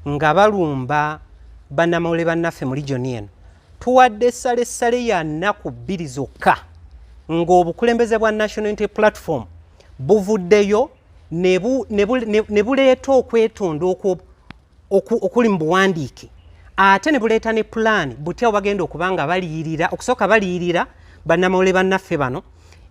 Nga balumba bannamawulire bannaffe mu region eno, tuwadde ssalessale ya nnaku 2 zokka ng'obukulembeze bwa National Unity Platform buvuddeyo ne buleeta okwetonda okuli mu buwandiike, ate ne buleeta ne pulaani butya bagenda okuba nga baliyirira. Okusooka baliyirira bannamawulire bannaffe bano,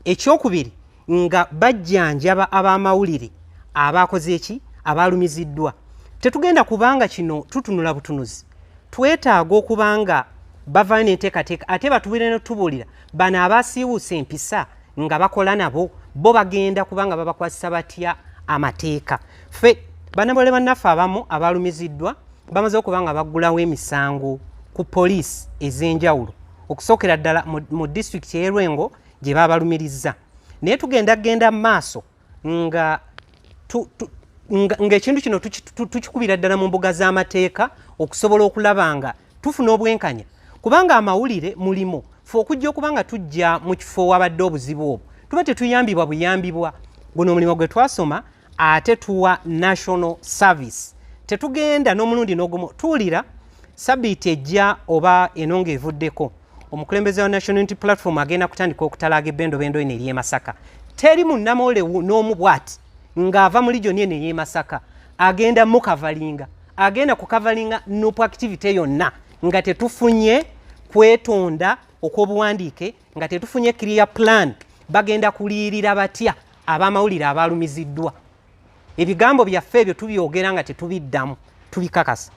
ekyokubiri nga bajjanjaba ab'amawulire abakoze eki, abalumiziddwa. Tetugenda kubanga kino tutunula butunuzi, twetaaga okuba nga bavaayo n'enteekateeka, ate batubuulire n'otubuulira bano abasiiwuuse empisa nga bakola nabo bo bagenda kubanga babakwasisa batya amateeka. Ffe bannamawulire bannaffe abamu abalumiziddwa bamaze okuba nga baggulawo emisango ku poliisi ez'enjawulo, okusookera ddala mu disitulikiti y'e Lwengo gye babalumirizza. Naye tugenda genda mu maaso nga ng'ekintu kino tukikubira ddala mu mbuga z'amateeka okusobola okulaba nga tufuna obwenkanya, kubanga amawulire mulimu fe okujja okuba nga tujja mu kifo wabadde obuzibu obwo tuba tetuyambibwa buyambibwa. Guno omulimu gwe twasoma, ate tuwa national service, tetugenda n'omulundi n'ogumu. Tuwulira sabiiti ejja oba eno ng'evuddeko, omukulembeze wa National Unity Platform agenda kutandika okutalaaga ebbendobendo eno ery'e Masaka. Teri munnamawulire n'omu bw'ati ng'ava mu region eno ey'e Masaka agenda mukavalinga, agenda kukavalinga NUP activity yonna nga tetufunye kwetonda okw'obuwandiike, nga tetufunye clear plan bagenda kuliyirira batya ab'amawulire abalumiziddwa. Ebigambo byaffe ebyo tubyogera nga tetubiddamu, tubikakasa.